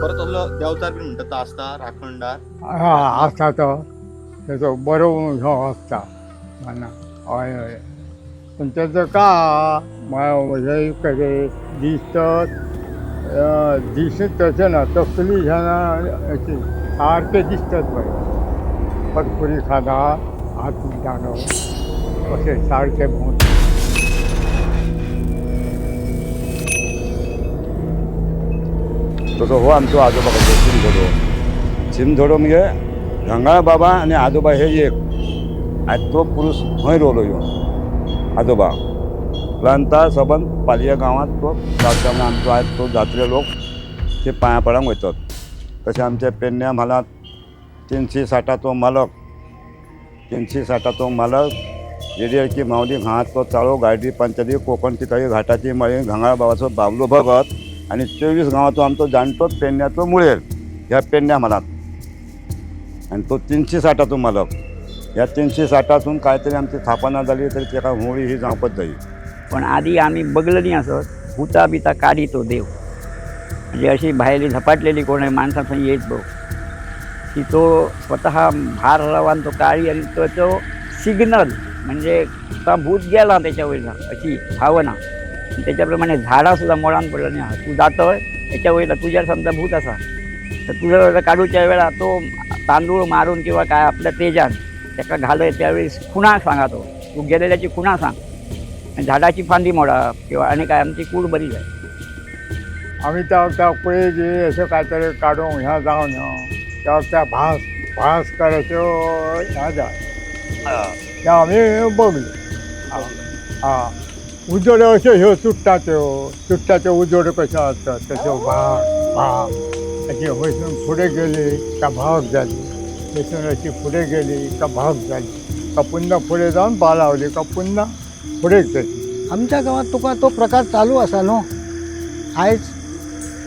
परत असलो देंवचार बी म्हणटा तो आसता राखणदार? हा आसता तो, तेचो बरो हो आसता ना. हय हय, पूण तेचो का हे कशें दिसत दिसत तशें ना, तकली ह्या अशी सारकें दिसतात बरें. परपुरी खाता हात दांडो अशें सारकें भोंवता. तसो हो आमचो आजोबा कसो शिमधोडो. शिमधोडो म्हणजे रंगाळ बाबा आनी आजोबा हे एक. आनी तो पुरूस खंय रोवलो येवन आजोबा उपरांत सबंद पालया गांवांत तो गावता. आमचो आयज तो जात्रे लोक ते पांया पडूंक वयतात. तशें आमच्या पेडण्या म्हालांत 360चो मालक, 360चो मालक येडयेरकी मावली घांत तो चाळो गायडी पंचायती कोकणची तळी घाटाची मळी घांगाळ बाबाचो बाबलो भगत आनी 24 गांवाचो आमचो जाणटो पेडण्याचो मुळेर ह्या पेडण्या म्हालांत. आनी तो 360चो मालक. ह्या 360सून काय तरी आमची स्थापना जाली तरी ताका होळी ही जावपाच जाय. पण आधी आम्ही बघलं असत भुता बिता काढी तो देव, म्हणजे अशी भायली झपाटलेली कोण आहे माणसां थंय येत बघ की तो स्वतः भार रावान तो काळी आणि तो तो सिग्नल म्हणजे तो भूत गेला त्याच्या वयला अशी भावना. आणि त्याच्याप्रमाणे झाडासुद्धा मुळान पडलं नाही, तू जातोय त्याच्या वयला तुझ्या समजा भूत असा तर तुझं काढूच्या वेळा तो तांदूळ मारून किंवा काय आपल्या तेजान त्याका घालय त्यावेळी खुणा सांगा, तो तू गेलेल्याची खुणा सांग. आणि झाडाची फांदी मोडा किंवा आणि काय आमची कूड बरी जाय. आमी त्या वखता पळय अशें काय तरी काडूंक ह्या जावन त्या वखता भास भास कराच्यो ह्या जाय त्या आमी बघले. हा उजोड्यो अश्यो ह्यो चुट्टाच्यो चुट्टाच्यो उजोड्यो कश्यो आसतात तश्यो भाग भाग अशी हयसून फुडें गेली का भाग जाली, थंयसून अशी फुडें गेली का भाग जाली, का पुन्हा फुडें जावन बालावली का पुन्हा फुडें जाली. आमच्या गांवांत तुका तो प्रकार चालू आसा न्हू. आयज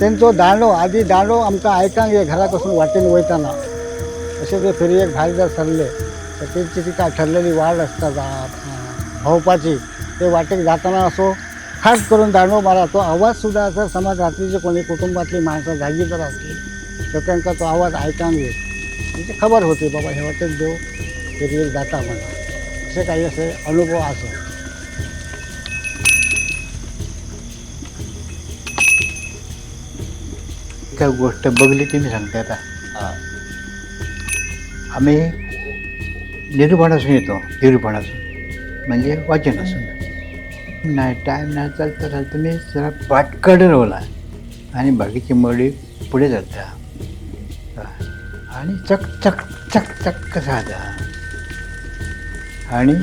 तेंचो दांडो आदी दांडो आमकां आयकांक ये घरा पासून वाटेन वयताना अशें ते फेरयेक भायर जर सरले तर तेंची ती काय ठरलेली वाट आसता भोंवपाची, ते वाटेक जाताना असो खास करून दांडो मारा तो आवाज सुद्दां आसा. समज रात्रीचे कोणी कुटुंबातली माणसां जागी जर असली तर तांकां तो आवाज आयकांक येत, म्हणजे खबर होती बाबा हे वाटेन देव फेरयेक जाता म्हणून. असे काही असे अनुभव आसा. त्या गोष्ट बघली ती मी सांगते आता. आम्ही निरूपणासून येतो, निरूपणासून म्हणजे वाचनासून नाही टायम ना चलता चलता मी जरा पाटकडे रावला आणि बाकीची मडी पुढे चलता आणि चक चक चक चक कसा जाता आणि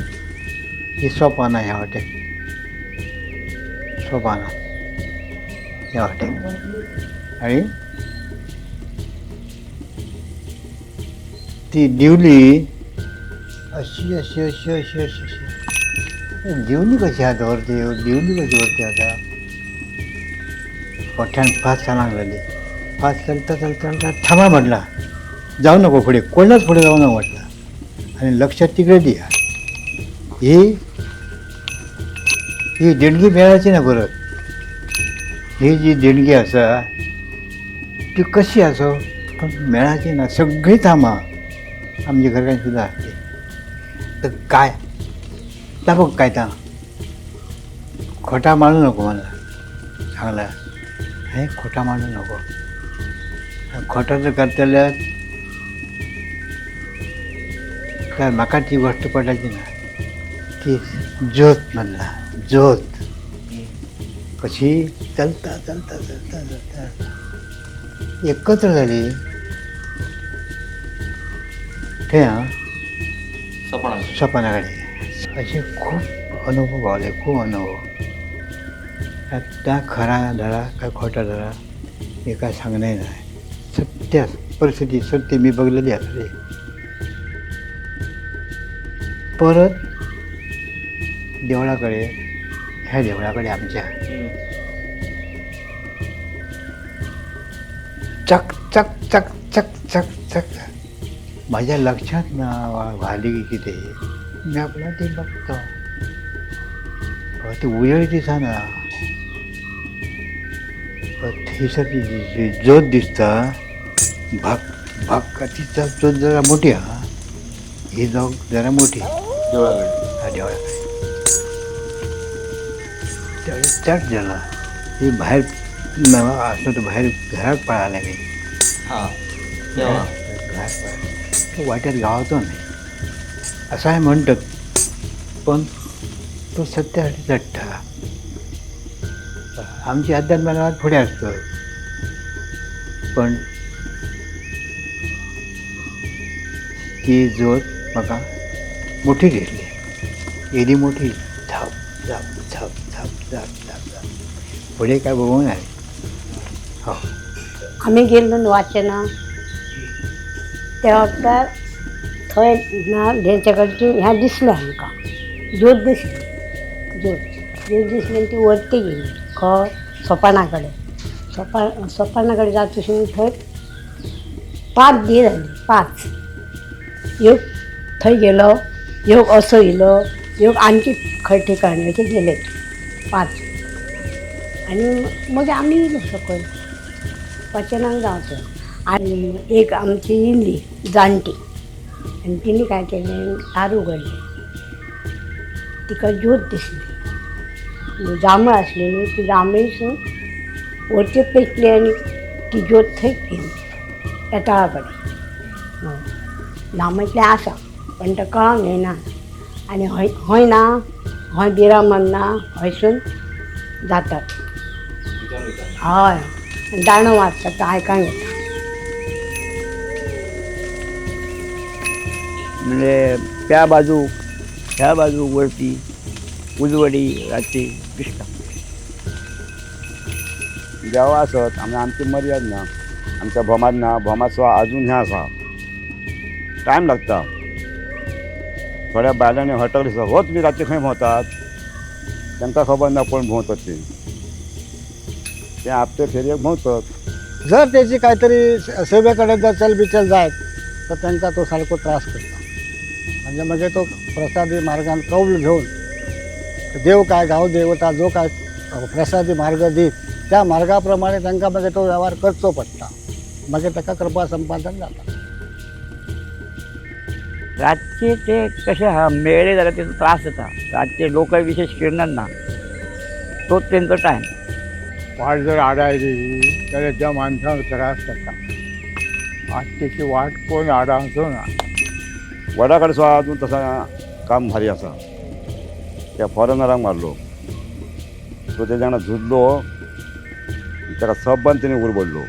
ही सोपाना ह्या वाटेक, सोपाना ह्या वाटेक आणि ती दिवली अशी अशी अशी अशी अशी अशी दिवली कशी आता वरती, दिवली कशी वरती आता मोठ्यान फास्ट चालांक लागली. फास्ट चलता चलता चलता थांबा म्हटला, जाऊ नको पुढे, कोणाच पुढे जाऊ नको म्हटलं आणि लक्ष तिकडे दिया. ही ही देणगी मेळाची ना परत, ही जी देणगी आसा ती कशी आसो पण मेळाची ना, सगळी थांबा आमच्या घरकान्न सुद्दां आसली. तर काय ता बघ काय ता खोटा मांडू नको, मला सांगला हे खोटा मांडू नको. खोटा जर करतले तर म्हाका ती गोष्ट पडायची ना की ज्योत म्हणला, ज्योत कशी चलता चलता चलता चलता एकत्र झाली ते सपनाकडे. असे खूप अनुभव आले, खूप अनुभव. त्या खरा धडा काय खोटा धडा हे काय सांगणे नाही. सत्य परिस्थिती सत्य मी बघलेली असते. परत देवळाकडे, ह्या देवळाकडे आमच्या चक चक चक चक चक चक माझ्या लक्षात ना घाली की कितें, मी आपला ते बघतो ती उजळ दिसना. थंयसर ती जोत दिसता भाग भाग ती जोत जरा मोठी आहा, ही जोत जरा मोठी देवळा कडेन. हा देवळा कडेन त्यावेळी चड जाला ही भायर आसलो तो भायर घराक पळाले मी. हां, देवा. घराक पळाले तो वाटेर गावचो न्ही असं हांवें म्हणटात, पण तो सत्यासाठी चडटा. आमची अध्यात्म गावात फुडें आसता, पण ती जोत म्हाका मोठी दिसली, येदी मोठी, झाप झाप झाप झाप झाप झाप झाप फुडें काय बघूंक जाय. हो, आमी गेल्लो न्हू वाचना त्या वखतार थंय ना तेंच्या कडची ह्यां दिसलें आमकां ज्योत दिसली, ज्योत ज्योत दिसली आनी ती वरती गेली खंय सोपाना कडेन. सोपाना कडेन जाता थंय 5 दीस जाली, 5 एक थंय गेलो, एक असो येयलो, एक आणखी खंय ठिकाणी अशे गेले 5. आनी मागीर आमी येयले सकयल वाचनाक गावचो. आनी एक आमची येयल्ली जाणटी आनी तिणें काय केलें, दार उगडलें, तिका ज्योत दिसली, जांबळ आसली न्हू ती जांबळीसून वरती पेटली आनी ती ज्योत थंय गेली येताळा कडेन. हय, लांबतलें आसा पण तें कळोंक येना. आनी हय हय ना हय बिरां मारना हयसून जातात. हय, दांडो मारतात तो आयकांक येता. म्हणजे त्या बाजू ह्या बाजू वरती उजवडी रातची दिसता. देवा आसत आमी आमची मर्याद ना, आमच्या भोमात ना, भोमात सुद्दां अजून हें आसा, टायम लागता. थोड्या बायलांनी हटक दिसता, हो तुमी रातचे खंय भोंवतात, तांकां खबर ना कोण भोंवतात ते, ते आपले फेरयेक भोंवतात. जर त्याची काहीतरी सेवेकडे जर चलबिचल जायत तर तांकां तो सारको त्रास करता. म्हणजे मागीर तो प्रसादी मार्गान कौल घेवन देव काय गांव देवता जो काय प्रसादी मार्ग दीत त्या मार्गा प्रमाणे तांकां मागीर तो वेव्हार करचो पडटा, मागीर ताका कृपा संपादन जाता. रातचे ते कशें आहा, मेळ्ळे जाल्यार तेचो त्रास जाता. रातचे लोकय विशेश फिरनात ना, तोच तेंचो टायम. वाट जर आडायली जाल्यार त्या माणसाक त्रास जाता. आज तेची वाट कोण आडावचो ना. वडा कडेन सुद्दां अजून तसा काम भारी आसा. त्या फॉरेनरांक मारलो तो तेज्या वांगडा झुजलो, ताका सबंद तेणी उरबडलो.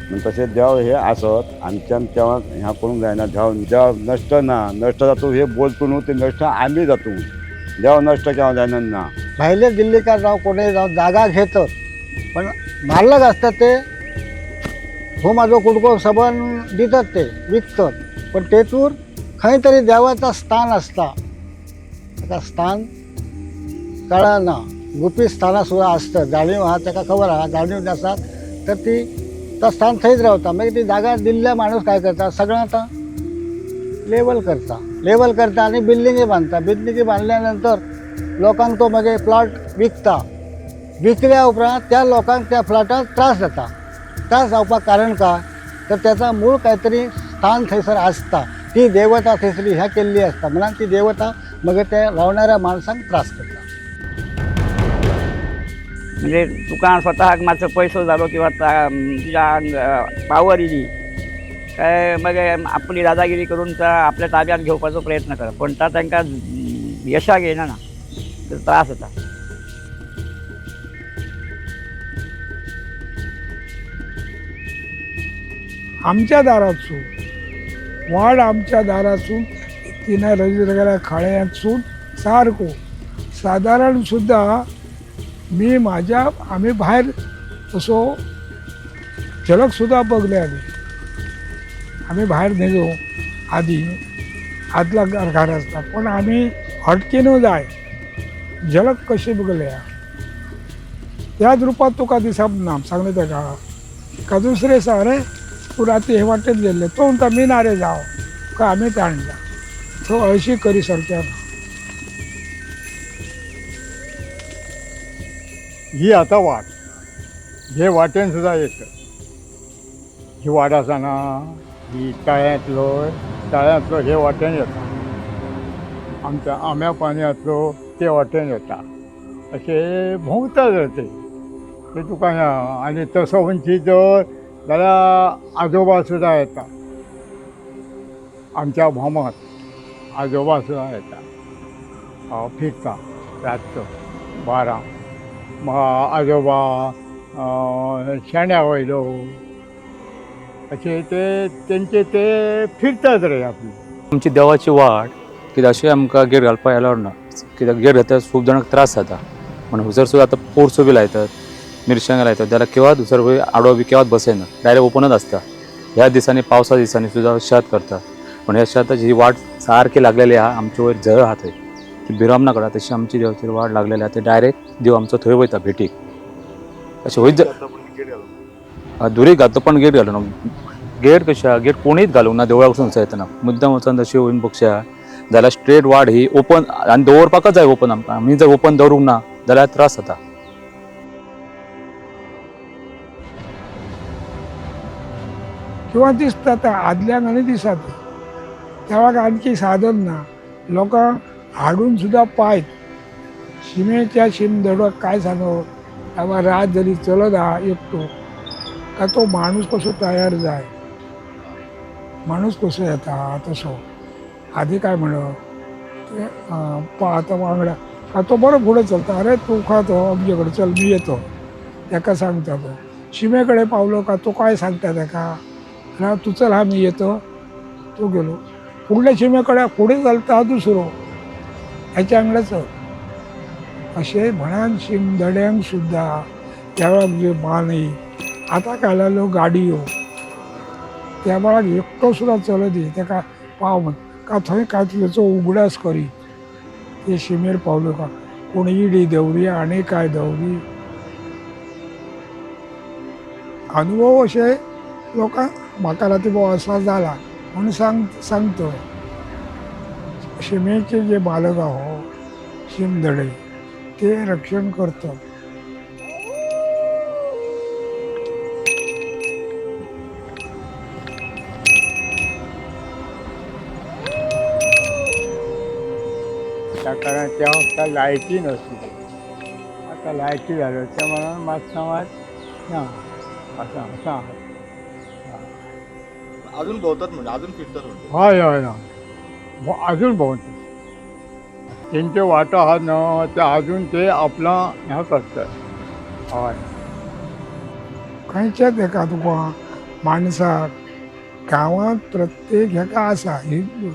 म्हण तशें देव हे आसत आमच्यान तेव्हा ह्या करूंक जायना. देव देव नश्ट ना, नश्ट जातू हे बोलतू न्हू, ते नश्ट आमी जातू, देव नश्ट केव्हा जायना ना. भायले दिल्लीकार जावं कोणूय जावं जागा घेतात पण मालक असतात ते, हो माझो कुडको सबंद दितात ते विकतात, पण तेतूर खंय तरी देवाचा स्थान आसता, ताका स्थान कळना. गुपीत स्थानां सुद्दां आसतात, जाणीव आहा ताका खबर आहा, जाणीव नासत तर ती तो स्थान थंयच रावता. मागीर ती जागा दिल्ल्या माणूस काय करता, सगळं आतां लेवल करता, लेवल करता आनी बिल्डिंगी बांदता. बिल्डिंगी बांदल्या नंतर लोकांक तो मागीर प्लॉट विकता. विकल्या उपरांत त्या लोकांक त्या फ्लॅटाक त्रास जाता. त्रास जावपाक कारण काय तर त्याचा मूळ काहीतरी स्थान थंयसर आसता, ती देवता थंयसरली ह्या केल्ली आसता, म्हणून ती देवता मगीर त्या रावणाऱ्या माणसांक त्रास करता. म्हणजे तुका स्वतःक मातसो पयसो जालो किंवा तुज्या पावर येयली काय मागीर आपली दादागिरी करून आपल्या ताब्यात घेवपाचो प्रयत्न करप, पण ता तांकां यशाक येयना ना, तेचो त्रास जाता. आमच्या दारातसून वाड, आमच्या दारातसून तिना रवींद्र खळ्यांतसून सारको सादारण सुद्दां मी माझ्या आम्ही भायर तसो झलक सुद्दां बघले. आधी आम्ही भायर न्हिदो आधी आदला घर आसता, पण आम्ही हटकिनू जाय झलक कशी बघल्या त्याच रुपात तुका दिसप ना. सांगले ताका का दुसरे दिसा, अरे तूं राती हे वाटेन गेल्ले, तो म्हणटा मी ना रे जाव तुका आमी ताणला. सो अशी करी सारक्या ना. ही आता वाट हे वाटेन सुद्दां येतात. ही वाट आसा ना ही तळ्यांतलो तळ्यांतलो हे वाटेन येता, आमच्या आंब्या पानयांतलो ते वाटेन येता, अशें भोंवता जर ते ते तुका ह्या. आनी तसो म्हणशी जर जाल्यार आजोबा सुद्दां येता आमच्या भोमात, आजोबा सुद्दां येता, फिरता रातचो 12. आजोबा शेण्या वयलो अशे ते तेंचे ते फिरतात रे आपले. आमची देवाची वाट कित्याक अशें आमकां गेट घालपाक एलावड ना, कित्याक गेट घातल्यार खूब जाणांक त्रास जाता. म्हण हुसर सुद्दां आतां पोरसो बी लायतात, मिरसांगा लायतात, जाल्यार केव्हाच हुसर बी आडो बी केव्हाच बसयना, डायरेक्ट ओपनच आसता. ह्या दिसांनी पावसा दिसांनी सुद्दां शेत करता. पूण ह्या शेताची ही वाट सारकी लागलेली आहा, आमचे वयर झर आहा थंय ती बिरामना कडा तशी आमची देवाची वाट लागलेली आहा. ते डायरेक्ट देव आमचो थंय वयता भेटीक. अशें वयत दुरीक घातलो पण गेट घालूं ना. गेट कशें आहा, गेट कोणीच घालूंक ना देवळाक वचून येतना मुद्दाम वचून तशी वयन बक्षया जाल्यार स्ट्रेट वाट ही ओपन आनी दवरपाकच जाय ओपन आमकां. आमी जर ओपन दवरूंक ना जाल्यार त्रास जाता. किंवा दिसता त्या आदल्यांक आनी दिसता त्या वेळार आणखी साधन ना, लोकांक हाडून सुद्दां पायत शिमेच्या शिमदडवाक काय सांगो. बाबा रात जाली चलत आहा एकटो का तो माणूस कसो तयार जाय, माणूस कसो येता तसो. आदी काय म्हणप ते आतां वांगडा का तो बरो फुडें चलता, अरे तूं खा तो आमचे कडेन चल मी येतो ताका सांगता. तो शिमे कडेन पावलो का तो काय सांगता ताका, ना तूं चल हा मी येतो. तो गेलो फुडल्या शिमे कडेन फुडें चलता दुसरो ह्याच्या वांगडा चल. अशें म्हणान शिमदड्यांक सुद्दां त्या वेळार जे मानई आतां काय लागल्यो गाडयो, त्या वेळार एकटो सुद्दां चलत येई ताका पाव म्हण का थंय काय तुजो उगडास करी ते शिमेर पावलो का कोण इडी दवरी आनी काय दवरी. अनुभव अशे लोकांक म्हाका राती बाबा असा जाला म्हूण सांगतो. शिमेचे जे मालक आहो शिमदडे ते रक्षण करतात. त्या कारण त्या वखतार लायटी नासली, आतां लायटी जाल्यो त्या म्हणून मातशें मात ना आसा आसा. अजून भोंवतात म्हणजे अजून फिरतात म्हणजे? हय हय हय अजून भोंवतात. तेंच्यो वाटो आहा न्हू ते अजून ते आपलो हें करतात. हय खंयच्याच हेका तुका माणसाक गांवांत प्रत्येक हेका आसा. हिंदू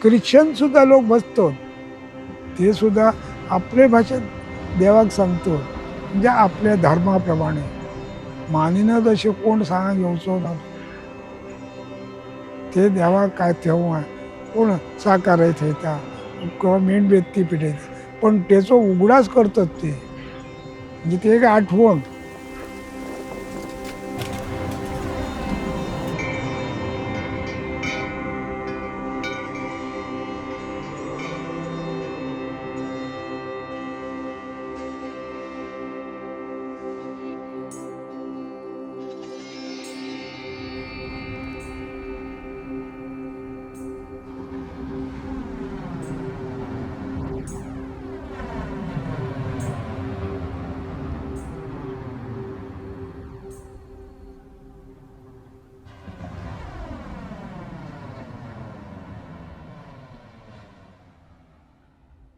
क्रिश्चन सुद्दां लोक बसतात ते सुद्दां आपले भाशेन देवाक सांगतो, म्हणजे आपल्या धर्मा प्रमाणे मानिना तशें कोण सांग येवचो ना. ते देवाक काय तेव्हा कोण साकार थेयता किंवा मेणबत्ती पेटयता, पण तेचो उगडास करतात ते, म्हणजे ते एक आठवण.